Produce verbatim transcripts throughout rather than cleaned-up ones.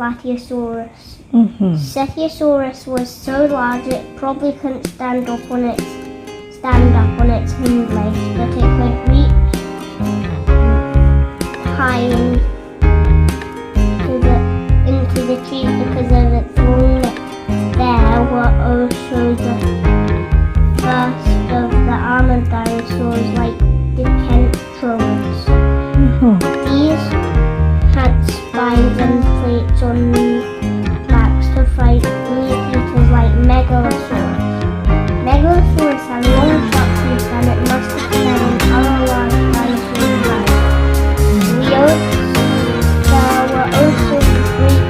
Cetiosaurus. Mm-hmm. Cetiosaurus was so large it probably couldn't stand up on its, stand up on its hind legs, but it could reach high into the, into the trees because of its long neck. There were also the first of the armored dinosaurs, like the Kent These had spines and plates on their backs to fight meat eaters like Megalosaurus. Megalosaurus had long sharp teeth and it must have been an other large dinosaur. There were also great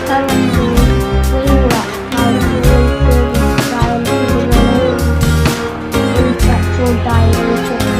pterosaurs, wing reptiles, who included giant insects or diving fishes.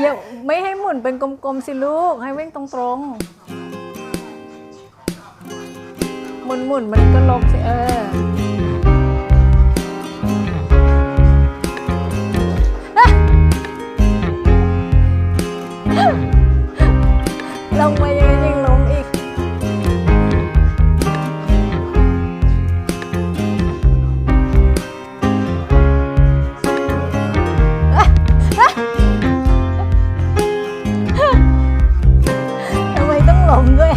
Io, ไม่ให้หมุนเป็นกลมๆ สิลูก ให้วิ่งตรงๆ หมุนๆ มันก็ลกสิ เออ ลงมาเยอะยิ่งล้มอีก ทำไมต้องล้มด้วย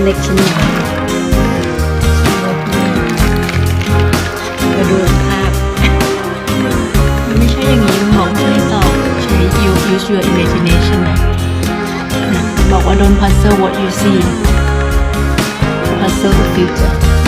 เล็กชิ้นใหญ่ กระดูกหัก มันไม่ใช่อย่างนี้ มันบอกไม่ได้ตอบ ใช้ you use your imagination นะ บอกว่า don't puzzle what you see, puzzle the future.